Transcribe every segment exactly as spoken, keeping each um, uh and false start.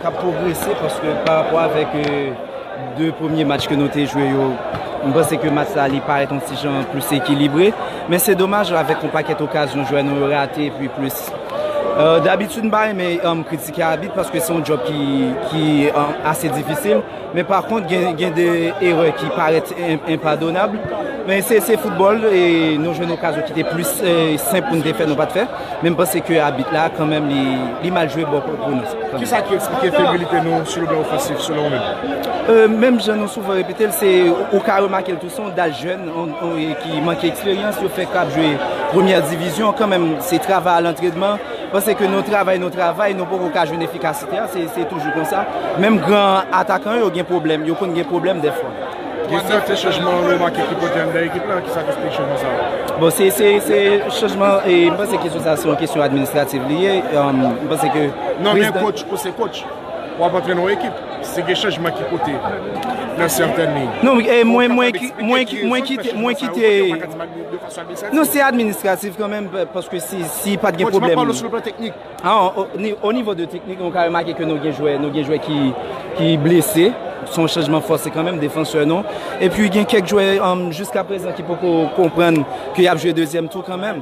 K ap pwogrese paske pa rapò avèk, euh, de premye match ke nou te jwe yo, m panse ke match la li parèt yon ti jan plis ekilibre. Men se domaj, avèk yon pakèt okazyon jwè nou yo rate, epi plis. Euh, dabitid, m pa renmen, um, kritike abit paske se yon djòb ki, ki, um, ase difisil. Men pa kont, gen, gen de erè ki parèt en-, enpadonab. Men se, se foutbòl, e nou jwenn okazyon ki te plis, eh, senp pou n te fè, nou pa t fè. Men m panse ke abit la, kanmenm, li, li mal jwe bò pou, pou nou. Kisa ki eksplike febrilite nou sou le plan ofansif, selon ou menm? Euh, menm jan nou souvan repete l, se, ou ka remake l tou, se yon dal jèn, on, on, e ki manke eksperyans, yo fèk ap jwe premyè divizyon, kanmenm, se travay a lantrenman. Panse ke nou travay, nou travay, nou poko ka jwenn efikasite a, se, se toujou konsa. Menm gran atakan yo gen pwoblèm, yo konn gen pwoblèm dèfwa. Gen sèten chanjman ou remake ki pote anndan ekip la, kisa k eksplike chanjman sa yo? Bon, se, se, se chanjman, e m panse kesyon sa se yon kesyon administratif li ye. Um, m panse ke Non, men prezidan coach, ou se coach. W ap antrene yon ekip. Si gen chanjman ki pote nan sèten liy. Non, e mwen, mwen ki, mwen ki, mwen kite, mwen kite. Non, se administratif kanmenm, pa-, paske si, si pa t gen Coach, m ap pwoblèm. Pale w sou le plan teknik. Ah, o, o ni-, o nivo de teknik, nou ka remake ke nou gen jwè, nou gen jwè ki, ki blese. Se yon chanjman fòse kanmenm, defansè nou. Epi gen kèk jwè, um, jiska prezan ki poko konprann ke y ap jwe dezyèm tou kanmenm.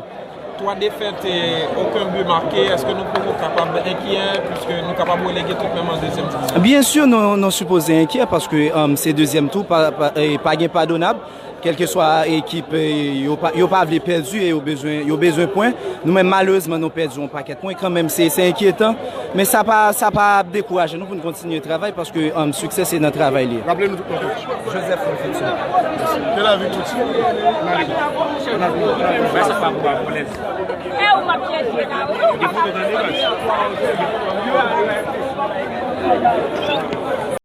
Twa defèt e okenn bi make, èske nou poko kapab enkyè, piske nou kapab relege tout menm an dezyèm divizyon? Byen si, nou, nou sipoze enkyè, paske, um, se dezyèm tou, pa, pa, e pa gen padonab. Kèlkeswa ekip, eh, yo pa, yo pa vle pèdi e yo bezwen, yo bezwen pwen. Nou menm, malerezman, nou pèdi yon pakèt pwen. Kanmenm, se, se enkyetan. Men sa pa, sa pa ap dekouraje nou pou n kontinye travay paske, um, siksè se nan travay li ye. Raple nou tout non, coach. Joseph Wilfredson. Tel Aviv, coach. N ale. N ale. Bay sa pa pou ba pou lèz.